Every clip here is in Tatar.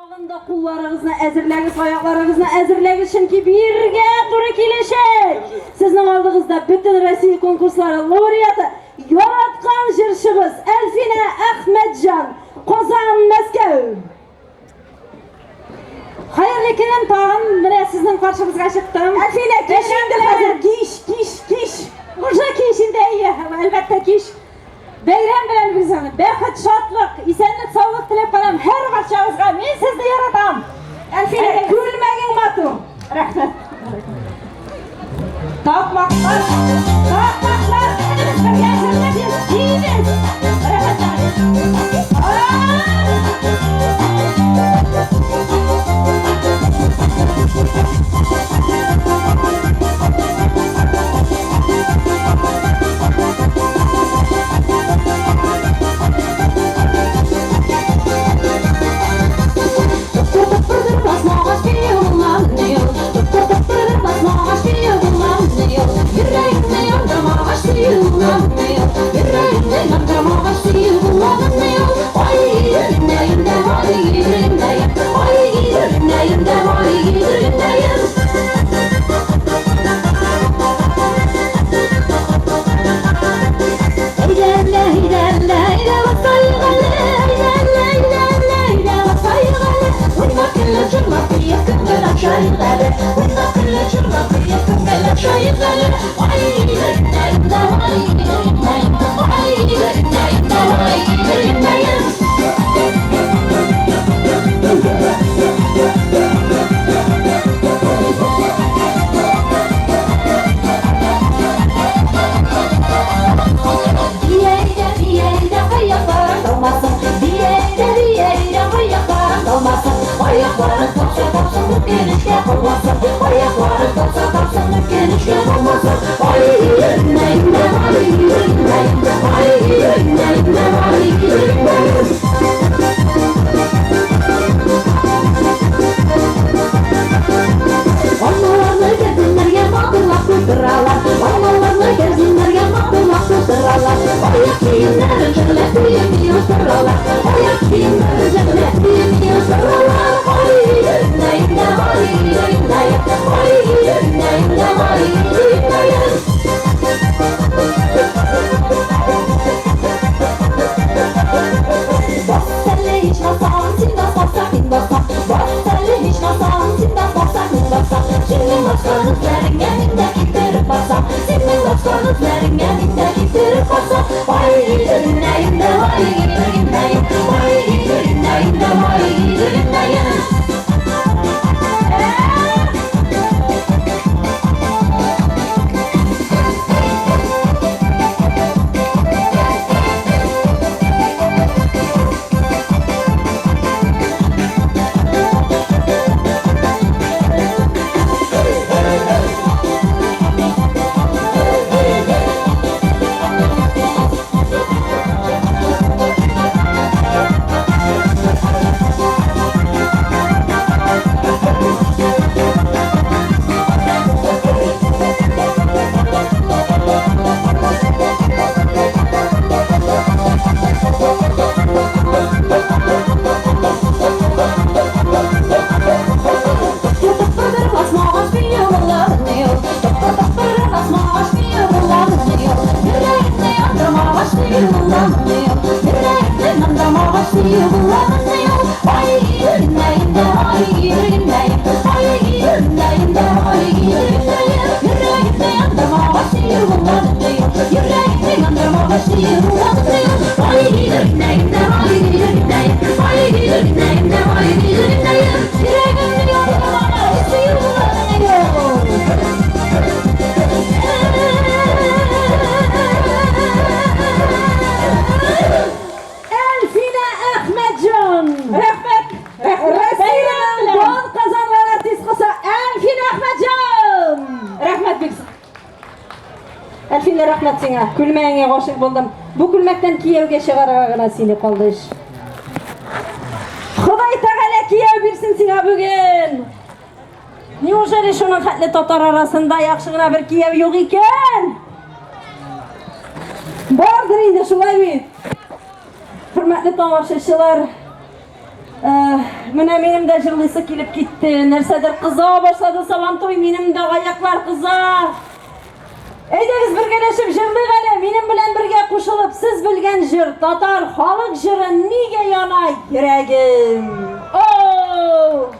Тагын да кулларыгызны әзерләгез, аякларыгызны әзерләгез, чөнки биергә туры киләчәк. Сезнең алдыгызда бөтен Россия конкурслары лауреаты, яраткан җырчыбыз Әлфинә Әхмәтҗан, Казан, Мәскәү. Хәерле көн, тагын менә сезнең каршыгызга чыктым. Әлфинә, кич инде хәзер, кич, кич, кич. Уже кич инде, әйе, әлбәттә кич. Бәйрәм белән үзең, бәхет, шатлык, исәнлек, саулык теләп калам һәр барчагызга. Мин сезне яратам. Әлфинә, күлмәгең матур. Рәхмәт. Такмаклар, такмаклар, без бергә җырлап биибез. Рәхмәт. Әлфинә Әхмәтҗан. Рәхмәт. Россиянең дан казанган артисткасы Әлфинә Әхмәтҗан. Рәхмәт бик. Әлфинә, рәхмәт сиңа. Күлмәгеңә гашыйк булдым. Бу күлмәктән кияүгә чыгарга гына сине калды эш. Ходай Тәгалә кияү бирсен сиңа бүген. Неужели шуның хәтле татар арасында яхшы гына бер кияү юк икән? Бардыр инде шулай бит. Хөрмәтле тамашачылар, Менә минем дә җырлыйсы килеп китте. Нәрсәдер кыза башлады Сабантуй, минем дә аяклар кыза. Әйдәгез бергәләшеп җырлыйк әле, минем белән бергә кушылып, сез белгән җыр, татар халык җыры Нигә яна йөрәгем? Оу!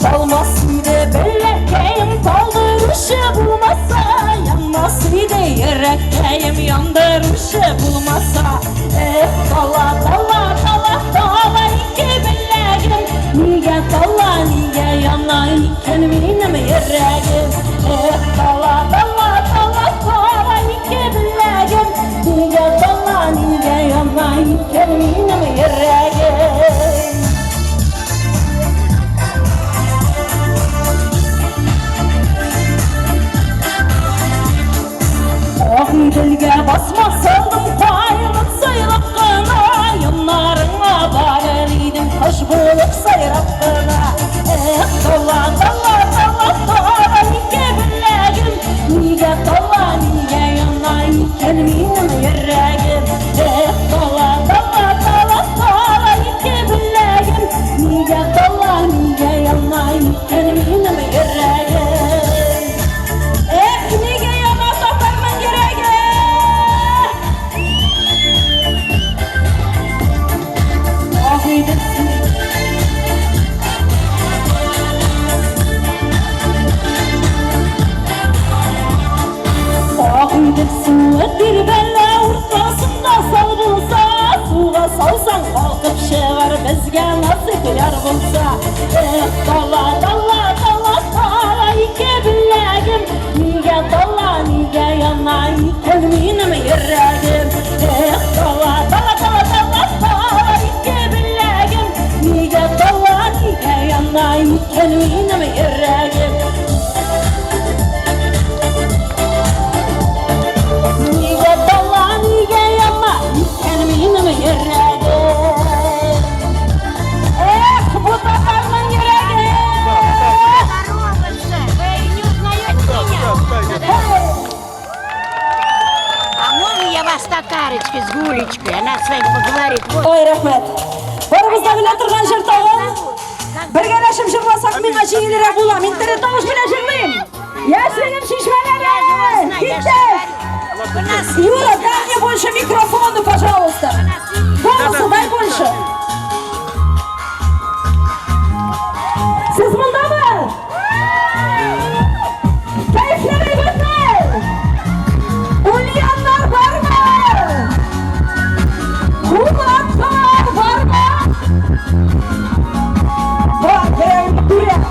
Талмас иде беләкәем, талдыручы булмаса, янмас иде йөрәккәем, яндыручы булмаса. Эх, тала, тала, тала, тала ике беләгем, нигә тала, нигә яна икән минем йөрәгем? Эх, тала, тала, тала, тала ике беләгем, нигә тала, нигә яна икән минем йөрәгем? Агыйделгә басма салдым, каерып сайрап кына, Яннарыңа барыр идем, кош булып сайрап кына. Эх, тала, тала, тала, тала ике беләгем, нигә тала, нигә яна икән минем йөрәгем? Эх, тала, тала, тала, тала ике беләгем, нигә тала, нигә яна икән минем йөрәгем? Эх, нигә яна татарның йөрәге? Агыйдел Агыйдел суы тирбәлә, уртасында сал булса, суга салсаң калкып чыгар, безгә насыйп яр булса. Эх, тала, тала, тала, тала ике беләгем, нигә тала, нигә яна икән минем йөрәгем? Эх, тала, тала, тала, тала, тала ике беләгем, нигә тала, нигә яна икән минем йөрәгем? Нигә тала, нигә яна икән минем йөрәгем? Эх, бу татарның йөрәге! Здороваться! Вы не узнаете меня? А можно я вас татарочкой с Гулечкой? Она с вами поговорит. Вот. Ой, рәхмәт. Барыбыз да белә торган җыр тагын. Бергәләшеп җырласак миңа җиңелрәк була. Мин тере тавыш белән җырлыйм. Яшьлегем чишмәләре! Я же вас знаю, я же Киттек! говорю. У нас Юра, дай мне больше микрофона, пожалуйста. Голосу дай больше. Сез мондамы? Кәефләр әйбәтме? Ульяннар бармы? Кунаклар бармы? Бар, берәүне күрәм.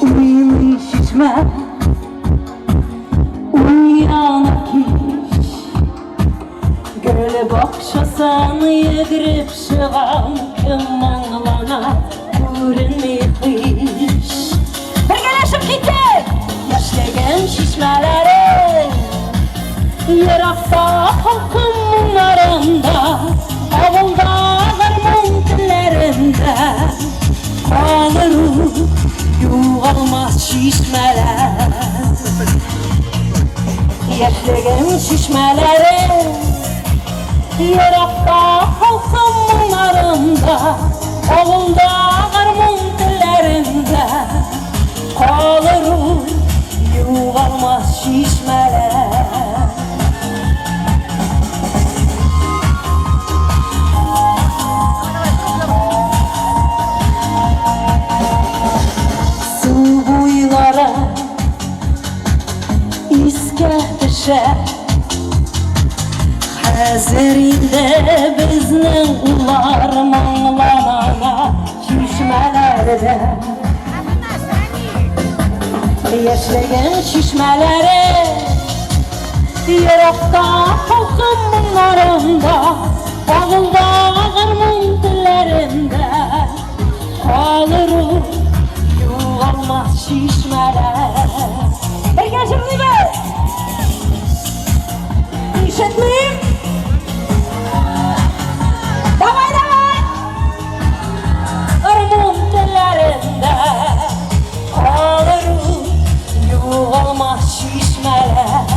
Уйный чишмә, уяна кич. Гөл бакчасын йөгереп чыгам, кем моңлана, күренми һич. Бергәләшеп киттек! Яшьлегем чишмәләре, еракта халкым моңнарында, авылда гармун телләрендә калыр ул югалмас чишмәләр. Яшьлегем чишмәләре, еракта халкым моңнарында, авылда гармун телләрендә калыр ул югалмас чишмәләр. Хәзер инде безнең уллар моңлана чишмәләрдә. Яшьлеген чишмәләре Еракта халкым моңнарында, Авылда гармун телләрендә Калыр ул югалмас чишмәләр. Бергә җырлыйбыз! Ишетмим! Давай, давай! Гармун телләрендә Калыр ул югалмас чишмәләр.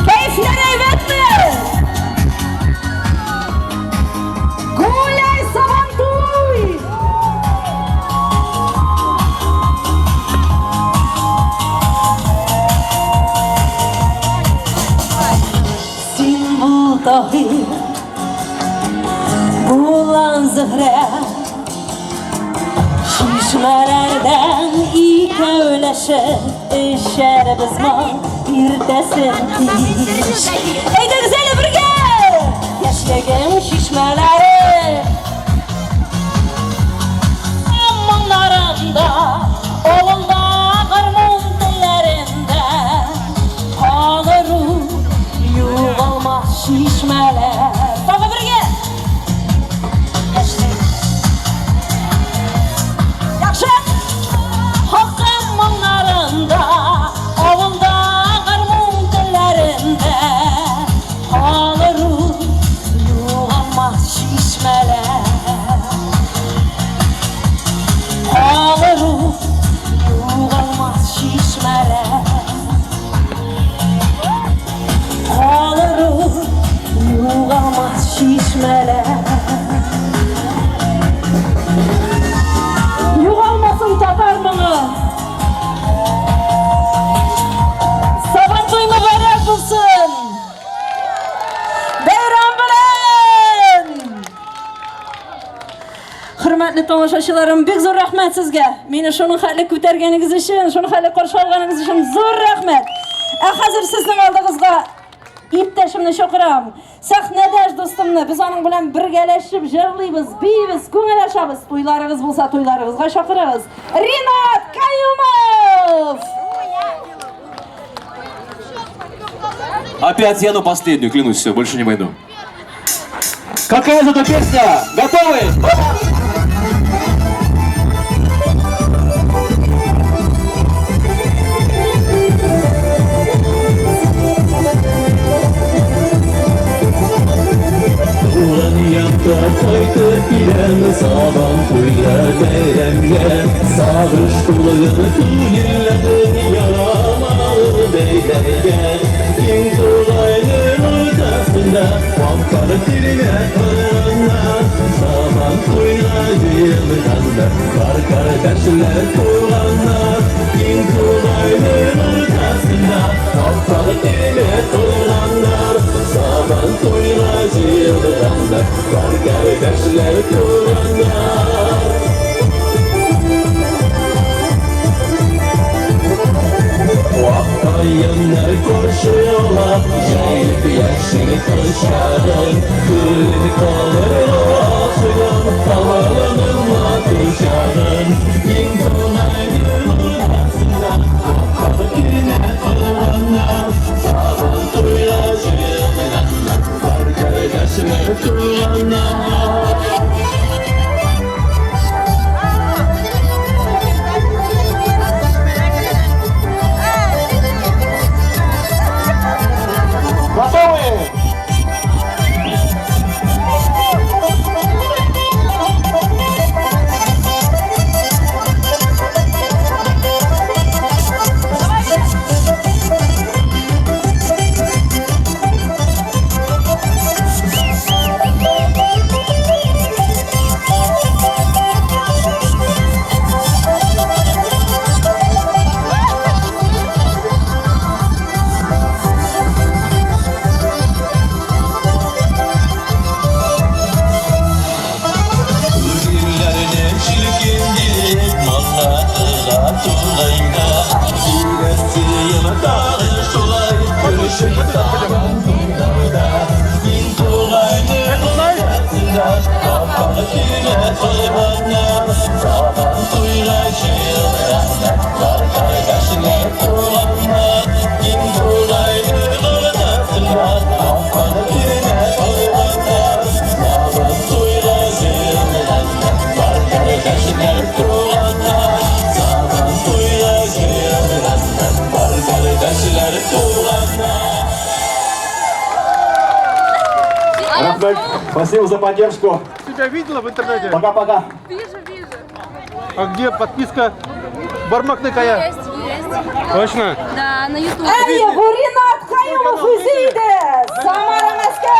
Кәефләр әйбәтме? Гуляй, Сабантуй! Син бул Таһир, булан Зөһрә, Чишмәләрдән икәүләшеп эчәрбез моң иртәсен кич. Әйдәгез әле бергә! Яшьлегем чишмәләре Моңнарында, авылда гармун телләрендә Калыр ул югалмас чишмәләр. Тагы бергә! Яшьлек. Яхшы! Халкым моңнарында, авылда гармун телләрендә Калыр ул югалмас чишмәләр. Калыр ул югалмас чишмәләр. Калыр ул югалмас чишмәләр. Югалмасын татар моңы. Сабантуй мөбарәк булсын! Бәйрәм белән! Хөрмәтле тамашачыларым, бик зур рәхмәт сезгә. Мине шуның хәтле күтәргәнегез өчен, шуның хәтле каршы алганыгыз өчен зур рәхмәт. Ә хәзер сезнең алдыгызга иптәшемне чакырам. Сәхнәдәш дустымны. Без аның белән бергәләшеп җырлыйбыз, биибез, күңел ачабыз. Туйларыгыз булса, туйларыгызга чакырыгыз. Ринат Каюмов! Опять я, ну последнюю, клянусь, все, больше не пойду. Какая же это песня? Готовы? Туган якка кайтып киләм Сабан туйга бәйрәмгә Сагыш тулы күңелләрем Ярамалы бәйләргә Киң тугайның уртасында Капкалы тирмә корганнар Сабан туйга җыелганнар Бар кардәшләр, туганнар Киң тугайның уртасында Капкалы тирмә корганнар Сабан туйга җыелганнар Бар кардәшләр, туганнар. Вак каеннар каршы ала Җәелеп яшел кочагын. Күреп калыр ашыгам Авылының матур чагын. Киң тугайның уртасында Капкалы тирмә корганнар Сабан туйга җыелганнар Бар кардәшләр, туганнар. Готовы? куйганнар. Сабан туйга җыелганнар, Бар кардәшләр, туганнар. Киң тургайны уртасыннан, Капканы генә куйганнар. Сабан туйга җыелганнар, Бар кардәшләр, туганнар. Сабан туйга җыелганнар, Бар кардәшләр, туганнар. Рәхмәт, спасибо за поддержку. Тебя видела в интернете? Пока-пока. Вижу, вижу. А где подписка? Бармаклыкая. Есть, есть. Точно? Да, на YouTube. Әйе, бу Ринат Каюмов үзе иде. Самара Мәскәү.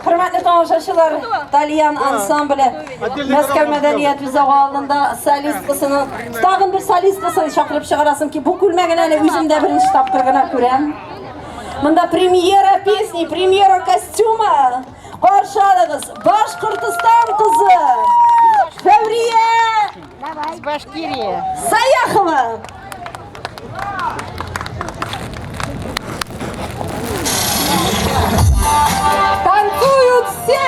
Хөрмәтле тамашачылар, Тальян ансамбле Мәскәү мәдәният үзәге алдында солисткасының, тагын бер солисткасын чакырып чыгарасым ки, бу күлмәген әле үзем дә беренче тапкыр гына күрәм. Монда премьера песни, премьера костюма. Каршы алыгыз, Башкортостан кызы Фәүрия С Башкирии. Саяхова. Танцуют все!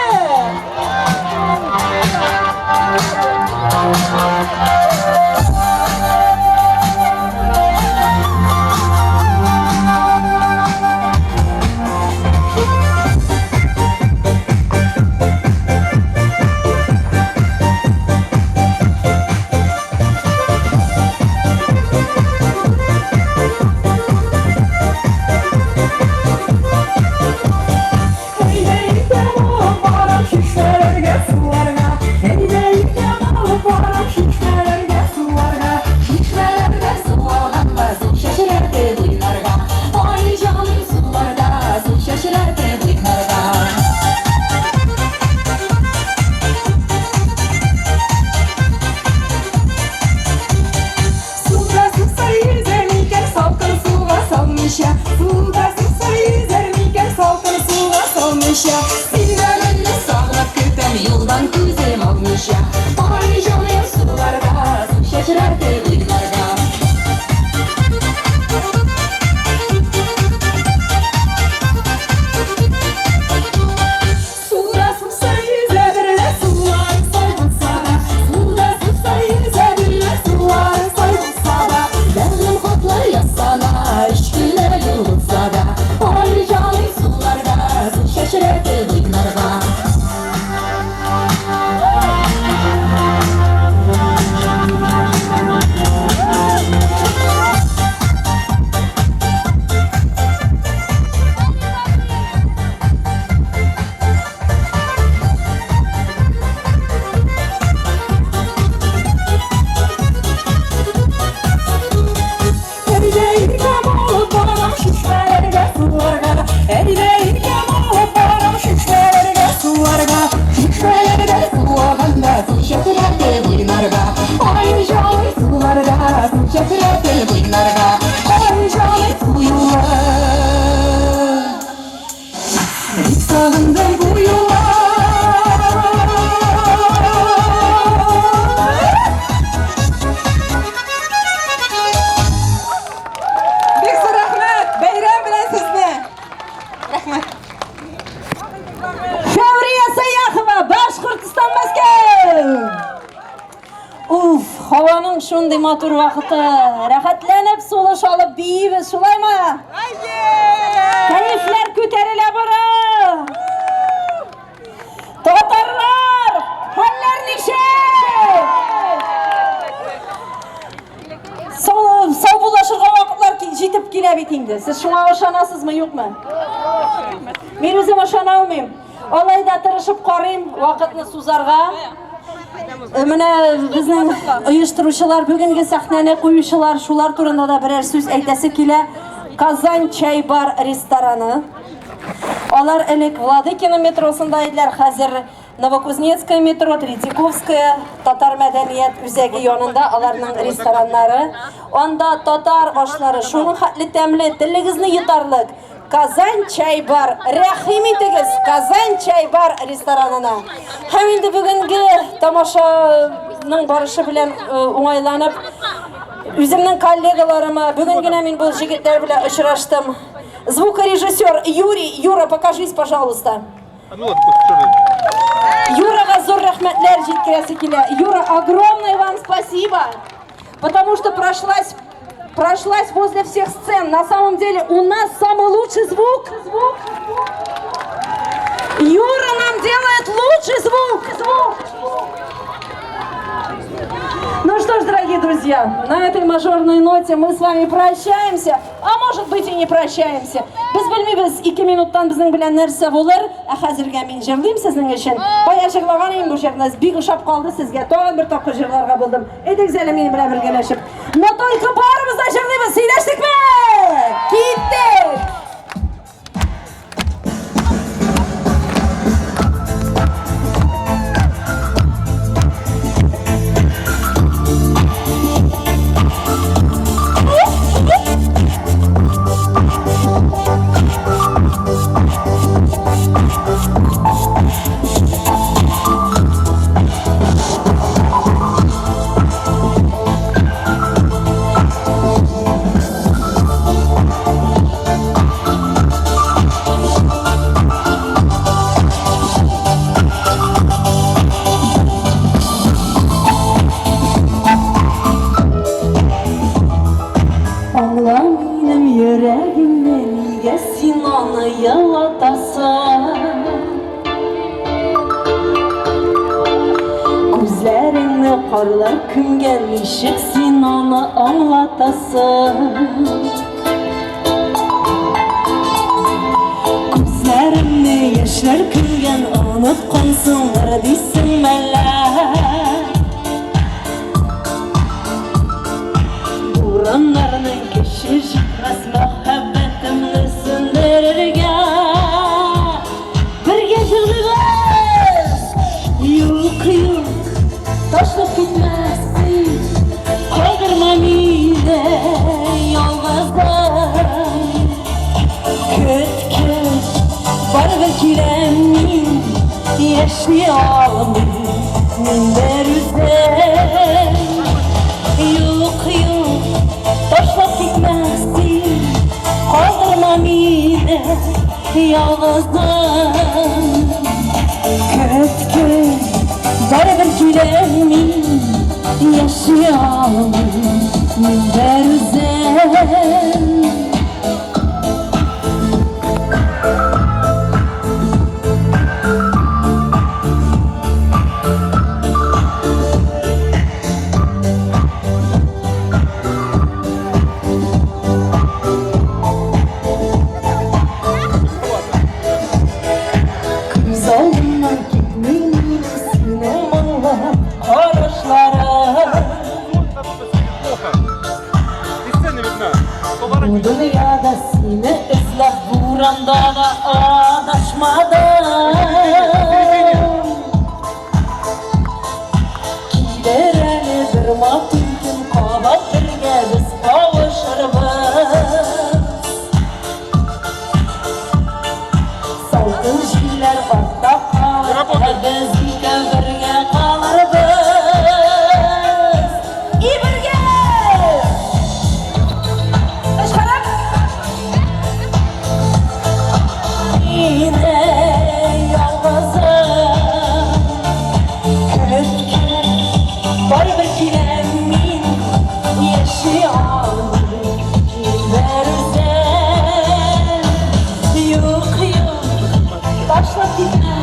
Чишмәләргә, суларга, әйдә иркәм алып барам чишмәләргә, суларга, чишмәләргә су алганга, су чәчрәтеп уйнарга, ай җаным суларда, су чәчрәтеп уйнарга. Суда сусар йөзәр микән салкын суга салмыйча, суда сусар йөзәр микән салкын суга салмыйча, син дә мине сагынып көтәм юлдан күзем алмыйча, ай җаным суларда, су чәчрәтеп уйнарга. Суда сусар йөзә берлә сулар сай булса да, суда сусар йөзә берлә сулар сай булса да, бәгърем хатлар язсана, өч кенә юл булса да, ай җаным суларда, су чәчрәтеп уйнарга. Әйдә иркәм алып барам чишмәләргә, суларга, әйдә иркәм алып барам чишмәләргә, суларга, чишмәләргә су алганда, су чәчрәтеп уйнарга, ай җаным суларда, су чәчрәтеп уйнарга, ай җаным су юлы. Бик сагындым бу юлы. Бик зур рәхмәт! Бәйрәм белән сезне! Рәхмәт! Фәүрия Саяхова, Башкортостан, Мәскәү! Уф, һаваның шундый матур вакыты. Рәхәтләнеп сулыш алып биибез, шулаймы? Кәефләр күтәрелә бара. Татарлар, хәлләр ничек? Сау саубуллашырга вакытлар җитеп килә бит инде. Сез шуңа ышанасызмы, юкмы? Мин үзем ышана алмыйм. Алай да тырышып карыйм вакытны сузарга. Менә безнең оештыручылар, бүгенге сәхнәне куючылар, шулар турында да берәр сүз әйтәсе килә. Казан Чай бар рестораны. Алар элек Владыкино метросында иделәр, хәзер Новокузнецкая метро, Третьяковская, Татар мәдәният үзәге янында аларның рестораннары. Анда татар ашлары шуның хәтле тәмле, телегезне йотарлык. Казан Чай бар. Рәхим итегез Казан Чай бар ресторанына. Һәм инде бүгенге тамашаның барышы белән уңайланып, үземнең коллегаларыма, бүген генә мин бу җегетләр белән очраштым. Звукорежиссер Юрий, Юра, покажись, пожалуйста. А ну вот, черный. Юрага зур рәхмәтләр җиткерәсе килә. Юра, огромное вам спасибо, потому что прошлась прошлась возле всех сцен. На самом деле у нас самый лучший звук. Звук. Юра нам делает лучший звук. Звук. Ну что ж, дорогие друзья, на этой мажорной ноте мы с вами прощаемся, а может быть, и не прощаемся. Без белмибез, 2 минуттан безнең белән нәрсә булыр, ә хәзергә мин җырлыйм сезнең өчен. Бая җырлаган идем бу җырны, бик ошап калды сезгә. Тагын бер тапкыр җырларга булдым. Әйдәгез әле минем белән бергәләшеп. Но только барыбыз да җырлыйбыз, сөйләштекме? Киттек! Аңла минем йөрәгемне, нигә син аны елатасың? Күзләреңне карлар күмгән, ничек син аны аңлатасың? Күзләремне яшьләр күмгән, оныткансыңдыр дисең мәллә? Бураннарның көче җитмәс мәхәббәтемне сүндерергә. Бергә җырлыйбыз! Юк, юк, ташлап китмәссең, калдырма мине ялгызым. Көт, көт, барыбер киләм мин, яши алмыйм мин бер үзем. Юк, юк, ташлап китмәссең, калдырма мине ялгызым. Көт, көт, барыбер киләм мин, яши алмыйм мин бер үзем. Күз алдымнан китми минем синең моңлы карашларың. Плохо. И сцена видна. Бу дөньяда сине эзләп буранда да адашмадым. Килер әле бер матур көн, кабат бергә без кавышырбыз. Салкын җилләр артта калыр, ә без икәү бергә калырбыз. И бергә! Кычкырып! Мине ялгызым. Көт, көт, барыбер киләм мин, яши алмыйм мин бер үзем. Юк, юк, ташлап китмәссең.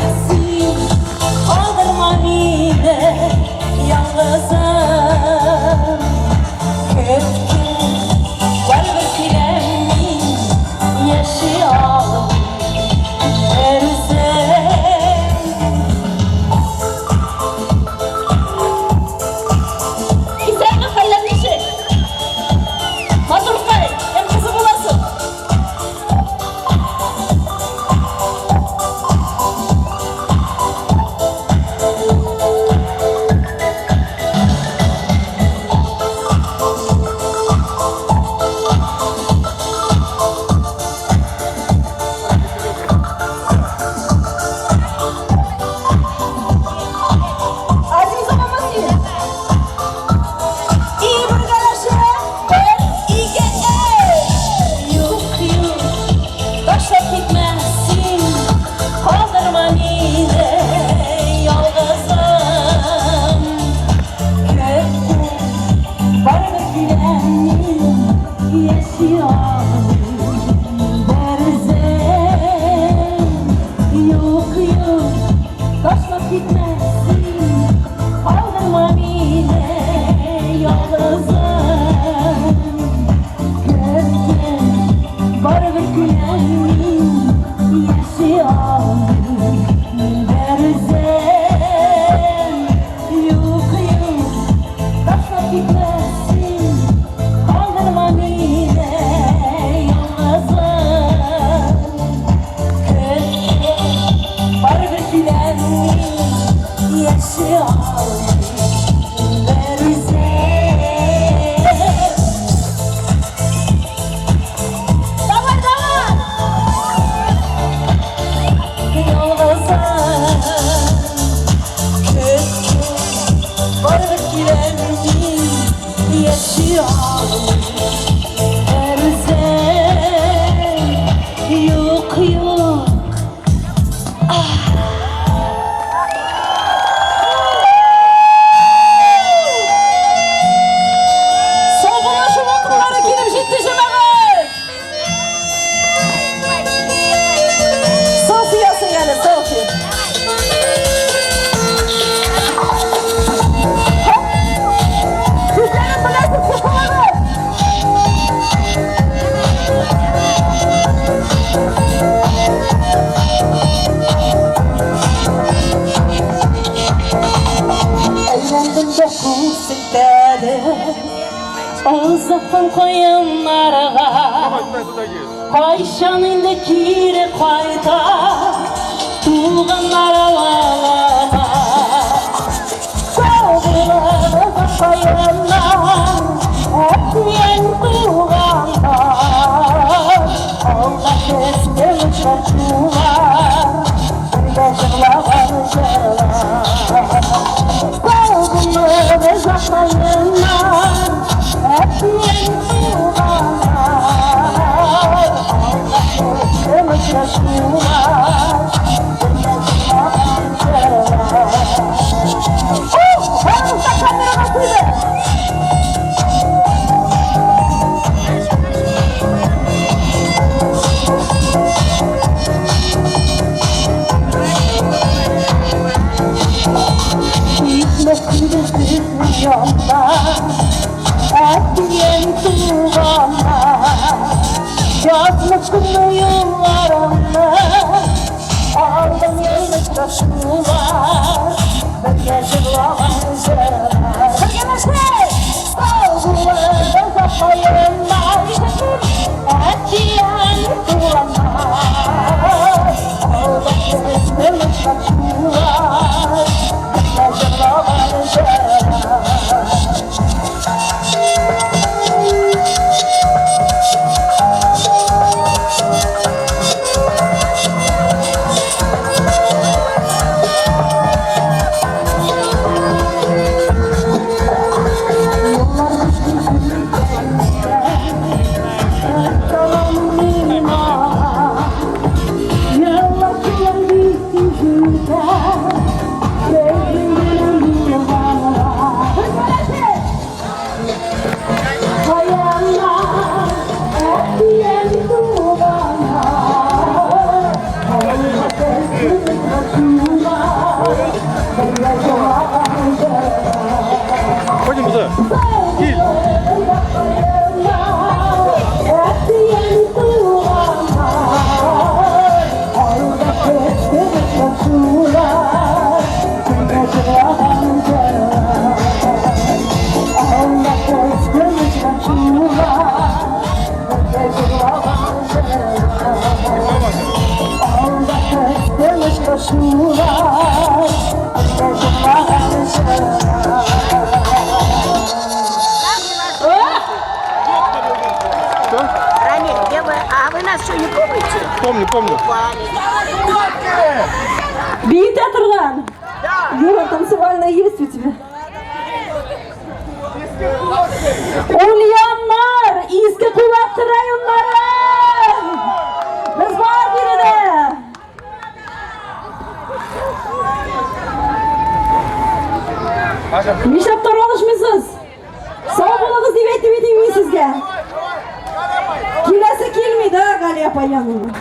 алмыйм берүзем. Юк, юк, ташлап китмәссең, калдырма мине ялгызым. Көткән, барыбер күнәм мин, яши алмыйм мин берүзем. Юк, юк, ташлап китмәссең, калдырма мине ялгызым. Көткән, барыбер киләм мин, яши алмыйм берүзем. Давай, давай! Ялгызым, көткән, барыбер киләм мин, яши алмыйм берүзем. Юк, юк. Саубуллашу вакытлары килеп җитте, җәмәгать! Селфи ясый әле, селфи. Хоп! Күзләрен беләсез, кушылыгыз! Әйләндем дә кул селтәдем Озаткан каеннарга. Давай, туда, туда едешь. Кайчан инде кире кайта Туганнар авылына? Сау булыгыз, каеннар, әтиең, туганнар. Алда төсле очрашулар, Бергә җырлаган җырлар. Сау булыгыз, каеннар, әтиең, туганнар. Алда төсле очрашулар, Бергә җырлаган җырлар. Барыгыз да камерага куйды! Китмәсен дөньяда Әтием, туганнар. Язмышымны, юлларымны Алдым очрашулар, Бергә җырлаган җырлар. Бергәләшеп! Сау булыгыз, каеннар, Әтием, туганнар. Алда төсле очрашулар, Бергә җырлаган җырлар. Каеннар, әтием, туганнар, Алда төсле очрашулар, Бергә җырлаган җырлар. Пойдем туда. Кил. Әтием, туганнар, Алда төсле очрашулар, Бергә җырлаган җырлар. Алда төсле очрашулар, Бергә җырлаган җырлар. Алда төсле очрашулар, Бергә җырлаган җырлар. Что? Рамиль, где вы? А вы нас что, не помните? Помню, помню. Биетә торган. Юра, танцевальная есть у тебя? Ульяннар, Иске Кулаткы районнары! Без бар биредә! Нишләп таралышмыйсыз? Сау булыгыз дип әйтеп әйтим мин сезгә. Зөя апа янына.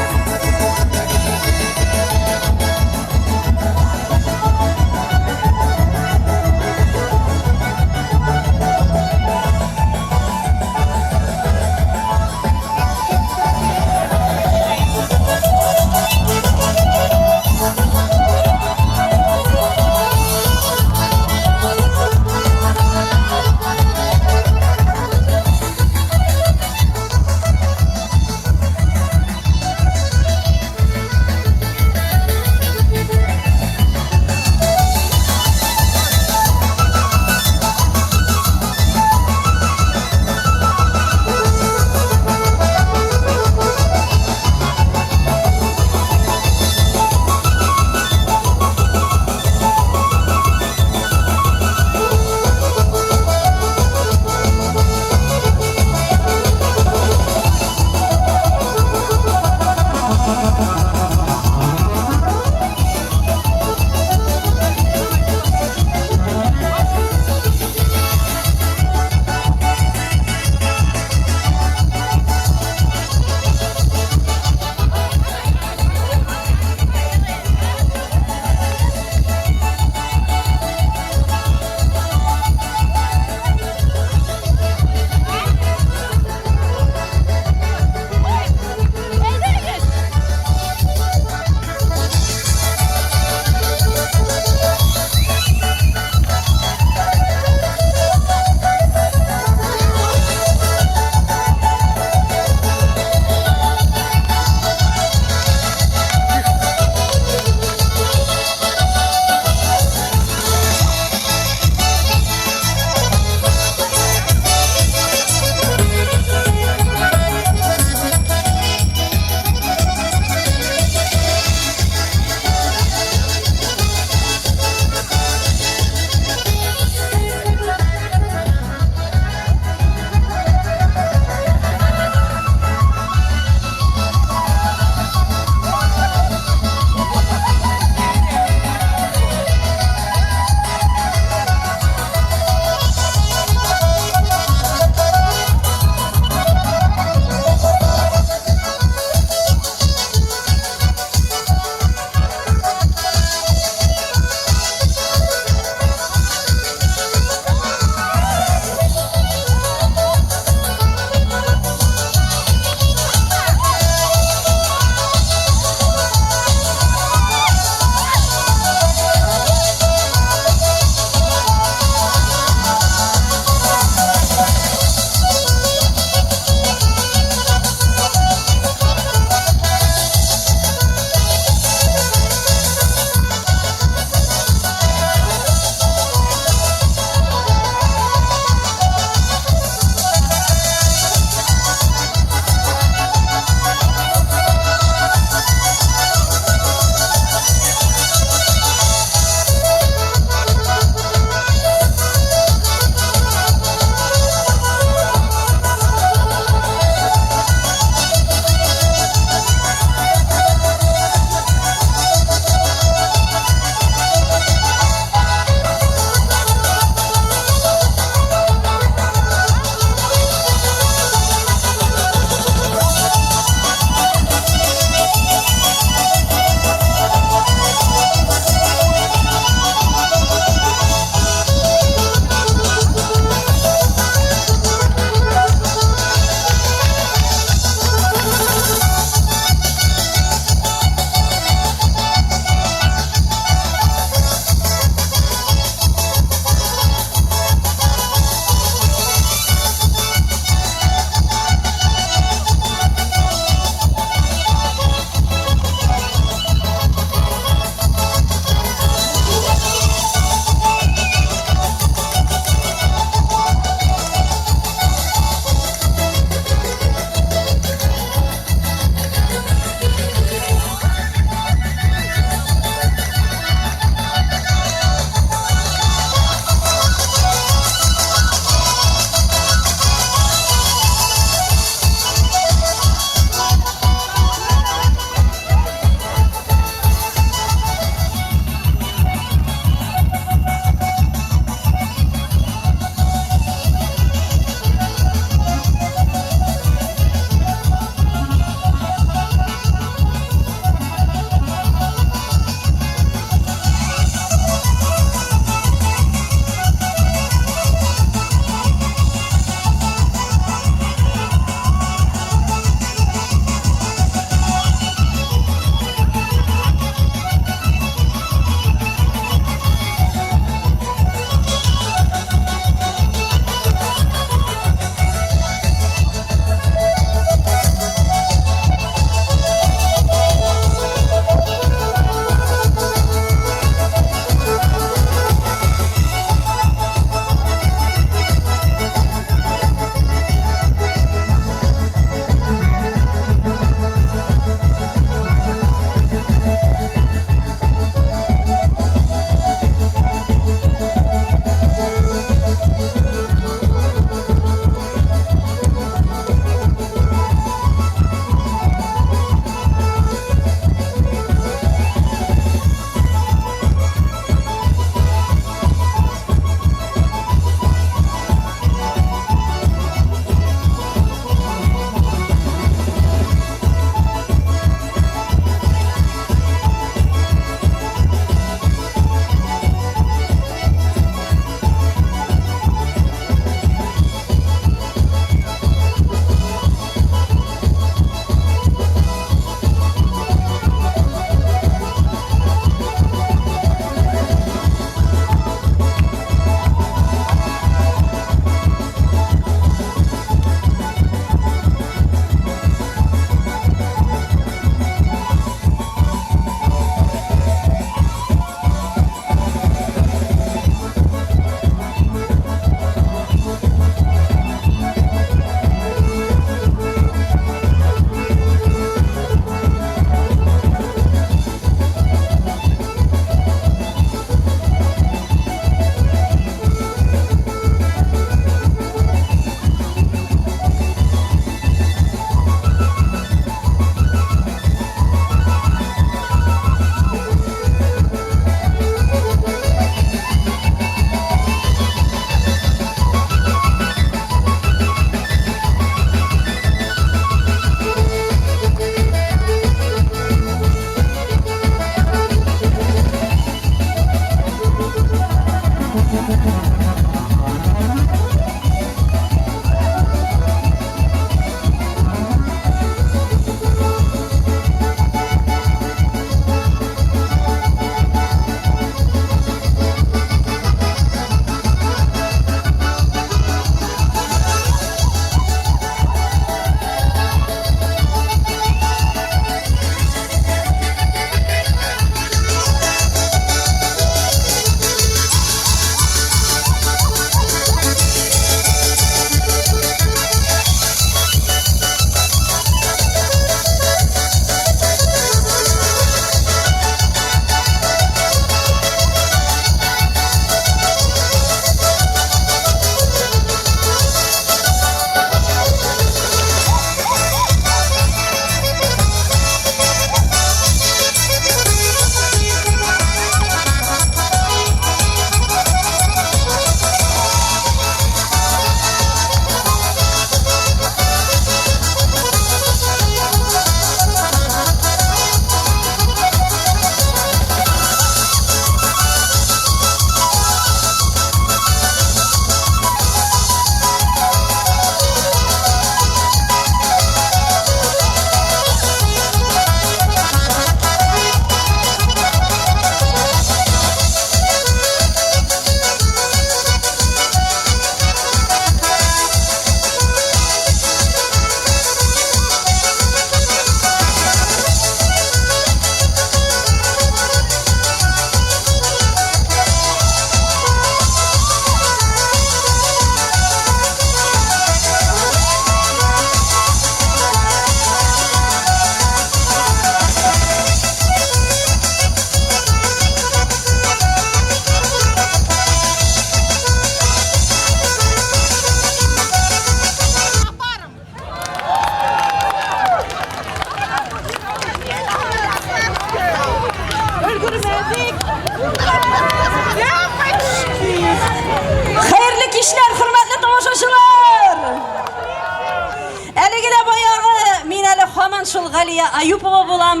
һаман шул Галия Аюпова булам.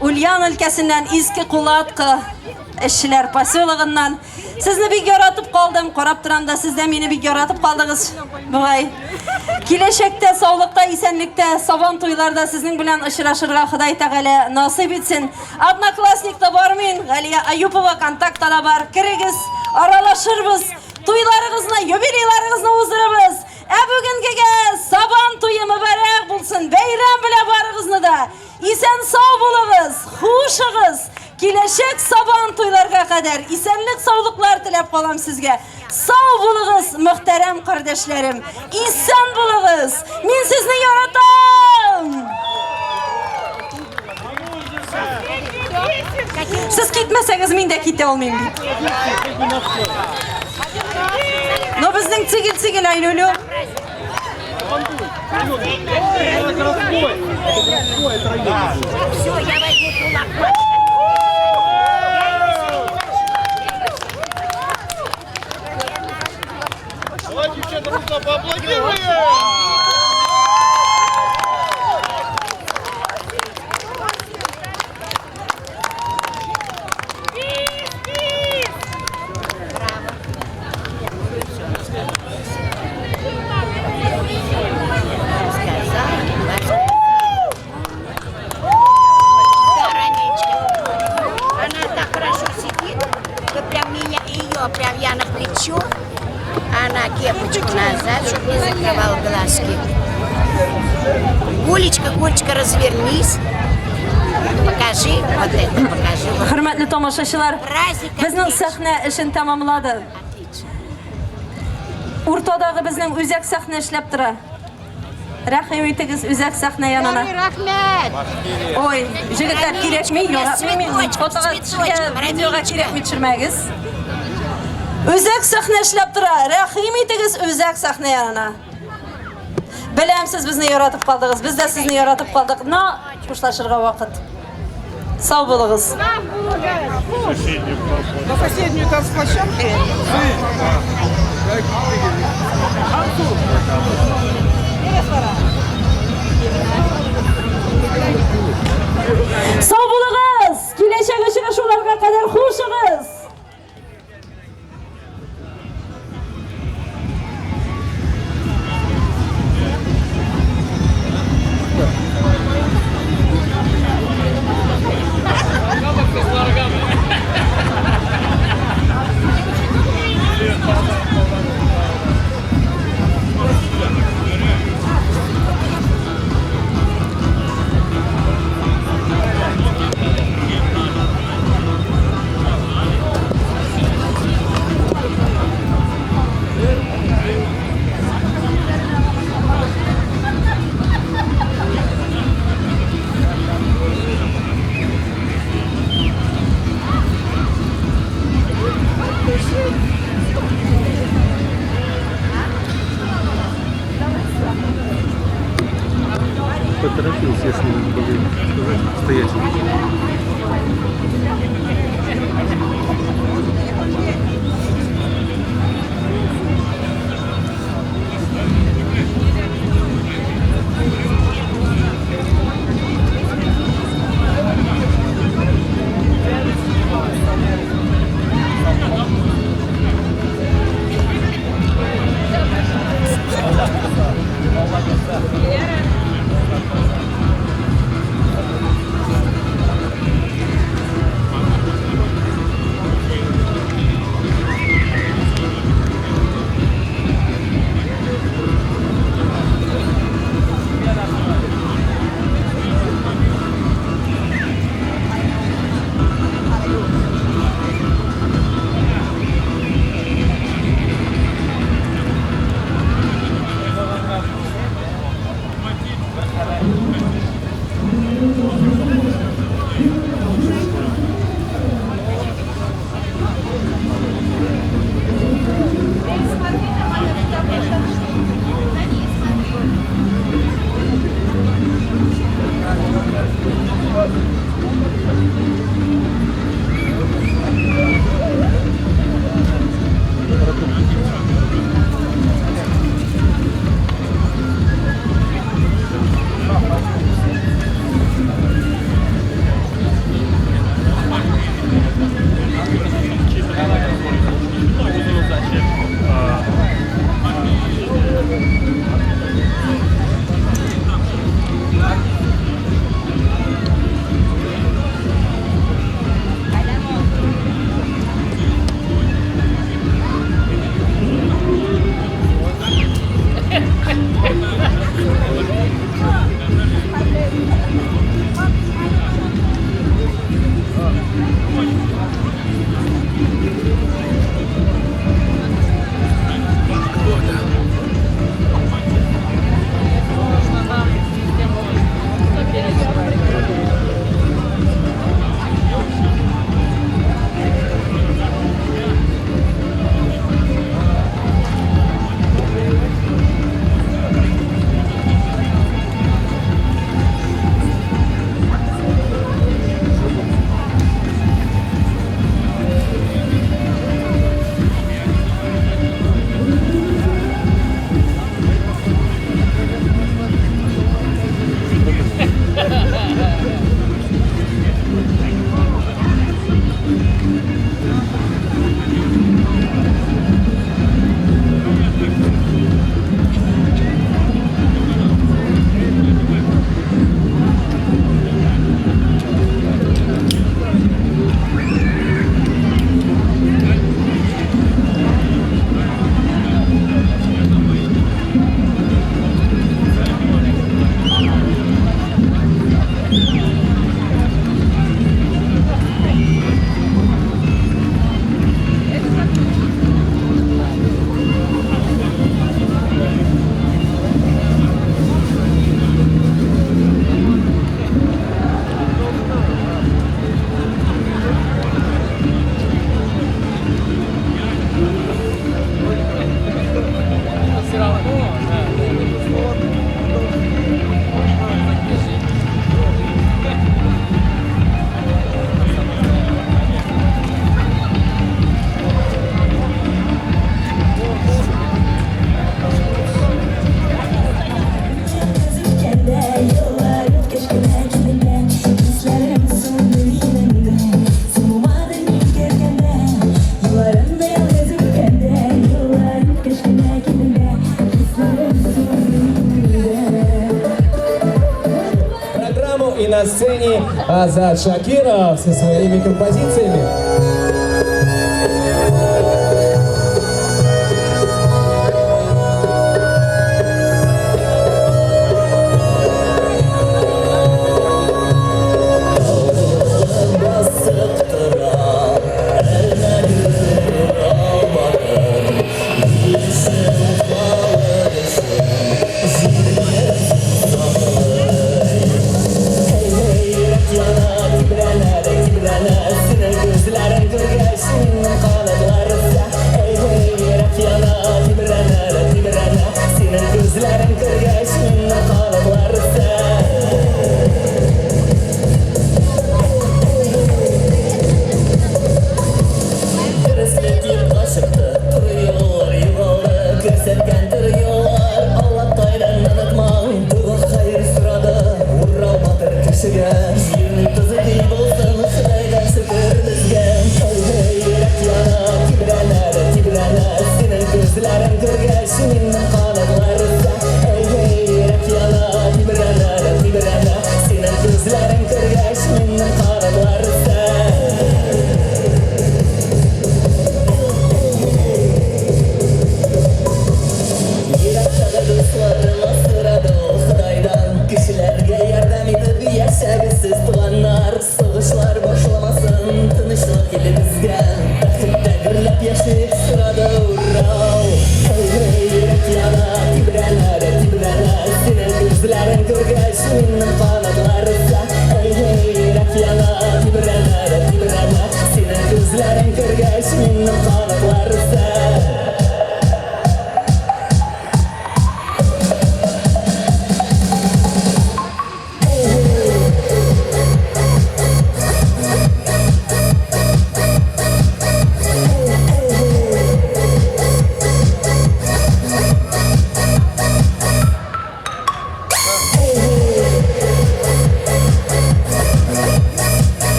Ульян өлкәсеннән Иске Кулаткы эшчеләр поселогыннан. Сезне бик яратып калдым, карап торам да, сез дә мине бик яратып калдыгыз бугай. Киләчәктә саулыкта, исәнлектә, сабан туйларда сезнең белән очрашырга Ходай Тәгалә насыйп итсен. Одноклассникта бар мин, Галия Аюпова контактта да бар. Керегез, аралашырбыз, туйларыгызны, юбилейларыгызны уздырырбыз. Ә бүгенгегә Сабан туе мөбарәк булсын! Бәйрәм белән барыгызны да! Исән-сау булыгыз, хушыгыз! Киләчәк Сабан туйларга кадәр исәнлек-саулыклар теләп калам сезгә. Сау булыгыз, мөхтәрәм кардәшләрем! Исән булыгыз! Мин сезне яратам! Сез китмәсәгез, мин дә китә алмыйм бит. Но безнең цигел-цигел айлюлю. Все, я возьму кулак. Давайте, девчата, дружно поаплодируем! Да, Ранечка. Она так хорошо сидит, что прям меня, ее прям я на плечо, а она кепочку назад, чтобы не закрывала глазки. Гулечка, Гулечка, развернись. Покажи, вот это покажи. Вот. Хөрмәтле тамашачылар, Праздник безнең отлично. сәхнә эшен тәмамлады. Отлично. Уртадагы безнең үзәк сәхнә эшләп тора. Рәхим итегез үзәк сәхнә янына. Рәхмәт. Ой, җегетләр кирәкми, яратмыйм мин. Фотога төшергә, видеога кирәкми төшермәгез. Үзәк сәхнә эшләп тора. Рәхим итегез үзәк сәхнә янына. Беләм, сез безне яратып калдыгыз. Без дә сезне яратып калдык. Но хушлашырга вакыт. Сау булыгыз. На соседнюю танцплощадку. Сау булыгыз! Киләчәк очрашуларга кадәр хушыгыз! Поторопился, если сказать, стоять. на сцене Азат Шакиров со своими композициями.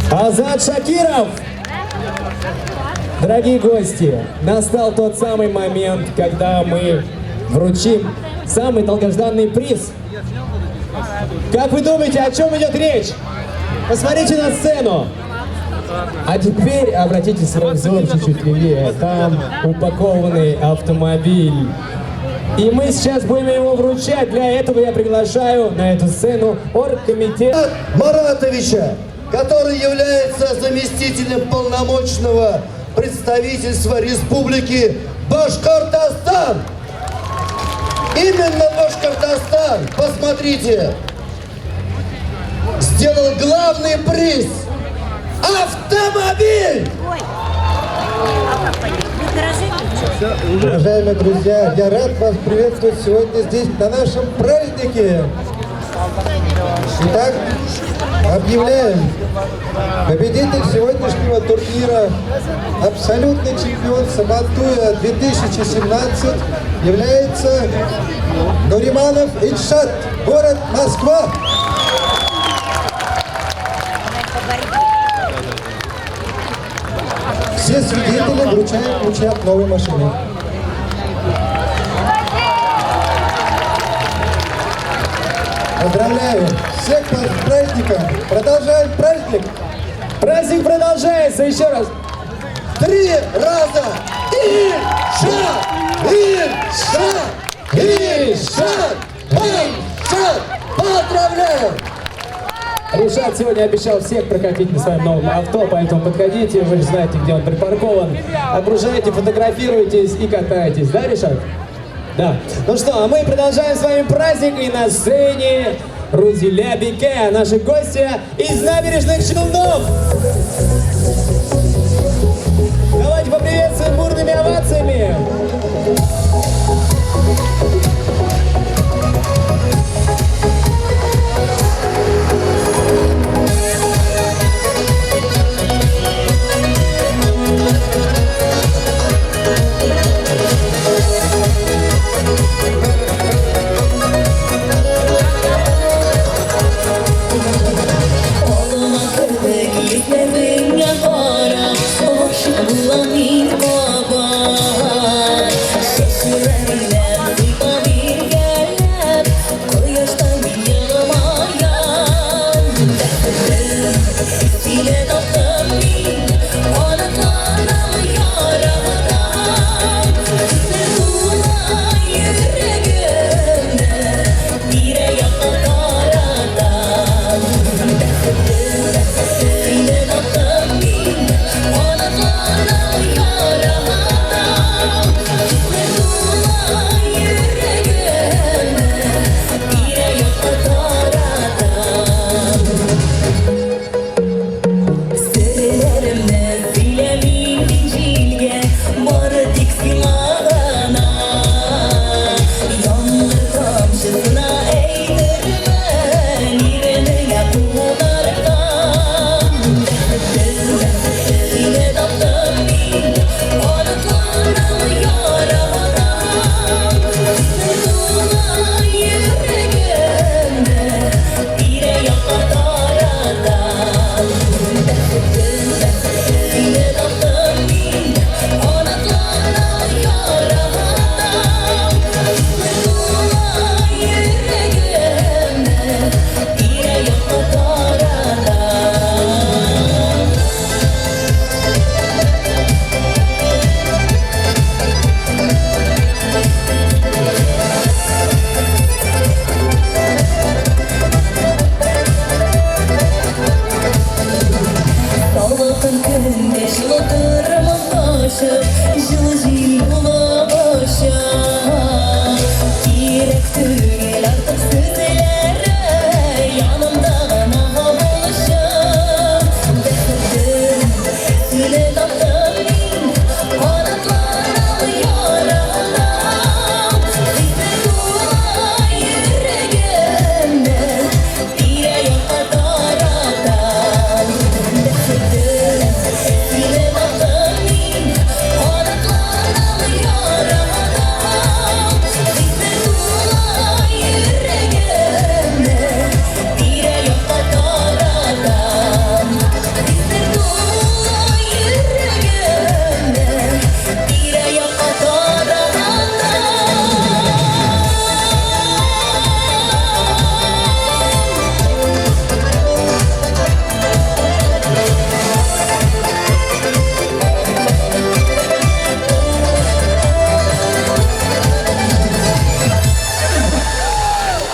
Азат Шакиров! Дорогие гости, настал тот самый момент, когда мы вручим самый долгожданный приз. Как вы думаете, о чем идет речь? Посмотрите на сцену. А теперь обратите свой взор чуть-чуть левее. Там упакованный автомобиль. И мы сейчас будем его вручать. Для этого я приглашаю на эту сцену оргкомитет Маратовича, который является заместителем полномочного представительства Республики Башкортостан. Именно Башкортостан, посмотрите, сделал главный приз – автомобиль! Уважаемые друзья, я рад вас приветствовать сегодня здесь, на нашем празднике. Итак, объявляем, победитель сегодняшнего турнира, абсолютный чемпион Сабантуя 2017 является Нуриманов Ильшат, город Москва. Все свидетели вручают ключи от новой машины. Поздравляю всех вас с праздником! Продолжаем праздник! Праздник продолжается! Еще раз! 3 раза! Ильшат! Ильшат! Ильшат! Ильшат! Поздравляю! Ришат сегодня обещал всех прокатить на своем новом авто, поэтому подходите, вы же знаете, где он припаркован. Окружайте, фотографируйтесь и катайтесь. Да, Ришат? Да. Ну что, а мы продолжаем с вами праздник, и на сцене Рузиля Бике, наши гости из Набережных Челнов. Давайте поприветствуем бурными овациями.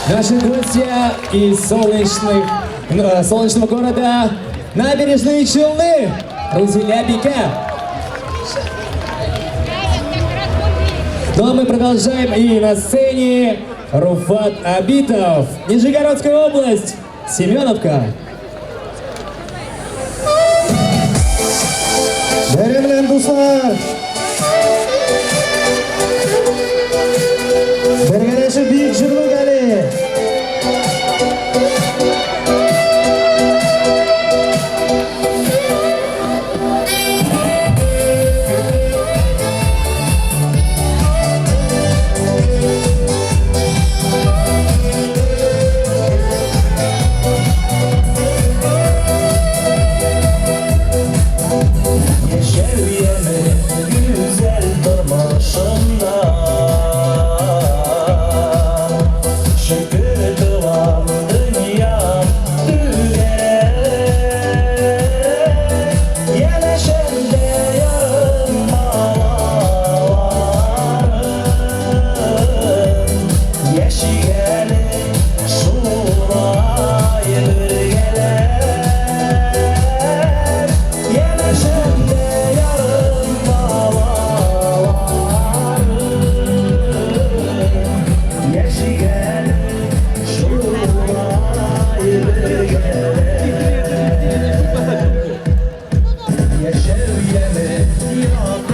Наши гости из солнечного города Набережные Челны, Рузиля Бике. Ну а мы продолжаем, и на сцене Руфат Абитов, Нижегородская область, Семеновка. Бәйрәм дуслар! Бергәләшеп биек җырлык әле! Яме.